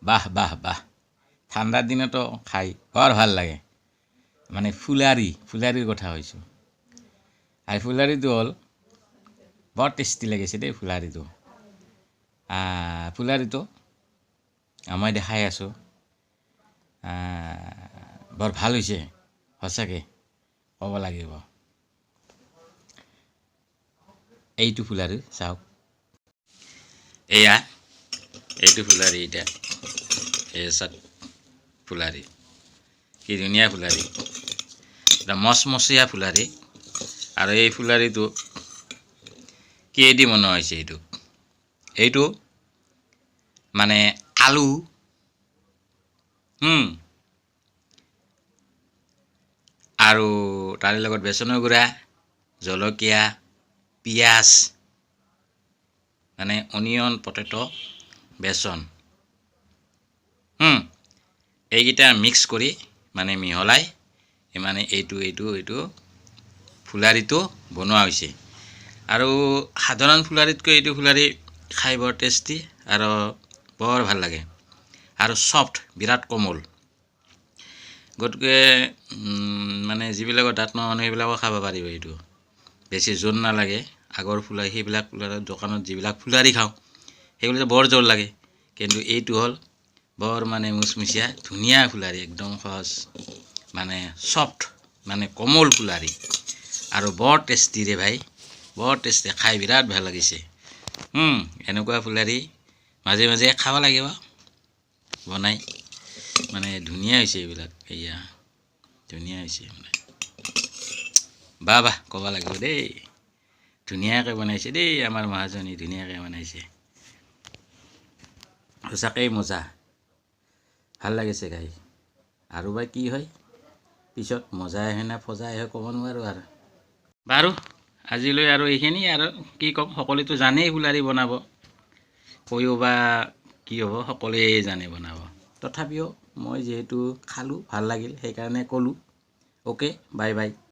বাহ বাহ বাহ, ঠাণ্ডাৰ দিনতো খাই বৰ ভাল লাগে। মানে ফুলাৰিৰ কথা কৈছোঁ। আৰু ফুলাৰিটো হ'ল বৰ টেষ্টি লাগিছে দেই ফুলাৰিটো। ফুলাৰিটো মই দেখাই আছোঁ, বৰ ভাল হৈছে সঁচাকৈ ক'ব লাগিব। এইটো ফুলাৰি চাওক, এয়া এইটো ফুলাৰি, এতিয়া এই চাওক ফুলাৰি, কি ধুনীয়া ফুলাৰি, এটা মচমচীয়া ফুলাৰি। আৰু এই ফুলাৰিটো কিহেদি বনোৱা হৈছে, এইটো মানে আলু, আৰু তাৰে লগত বেচনৰ গুড়া, জলকীয়া, পিঁয়াজ, মানে অনিয়ন, পটেট', বেচন, এইকেইটা মিক্স কৰি মানে মিহলাই মানে এইটো এইটো এইটো ফুলাৰিটো বনোৱা হৈছে। আৰু সাধাৰণ ফুলাৰিতকৈ এইটো ফুলাৰি খাই বৰ টেষ্টি আৰু বৰ ভাল লাগে, আৰু ছফ্ট, বিৰাট কোমল। গতিকে মানে যিবিলাকৰ দাঁত নোহোৱা মানুহ সেইবিলাকো খাব পাৰিব। এইটো বেছি জোৰ নালাগে। আগৰ ফুলাৰি সেইবিলাক ফুলাৰি দোকানত যিবিলাক ফুলাৰি খাওঁ সেইবিলাক বৰ জোৰ লাগে, কিন্তু এইটো হ'ল বৰ মানে মুচমুচীয়া ধুনীয়া ফুলাৰি, একদম সহজ মানে ছফ্ট মানে কোমল ফুলাৰি, আৰু বৰ টেষ্টি ৰে ভাই, বৰ টেষ্টি, খাই বিৰাট ভাল লাগিছে। এনেকুৱা ফুলাৰি মাজে মাজে খাব লাগিব বনাই, মানে ধুনীয়া হৈছে এইবিলাক, এয়া ধুনীয়া হৈছে মানে, বাহ বাহ ক'ব লাগিব দেই, ধুনীয়াকৈ বনাইছে দেই আমাৰ মহাজনী, ধুনীয়াকৈ বনাইছে, সঁচাকেই মজা, ভাল লাগিছে খাই। আৰু বা কি হয় পিছত, মজাই হয় নে ফজাই হয় ক'ব নোৱাৰোঁ আৰু। বাৰু আজিলৈ আৰু এইখিনি, আৰু কি ক'ম, সকলোৱেতো জানেই ফুলাৰি বনাব, কৈও বা কি হ'ব, সকলোৱে জানে বনাব। তথাপিও মই যিহেতু খালোঁ, ভাল লাগিল, সেইকাৰণে ক'লোঁ। Okay, bye bye.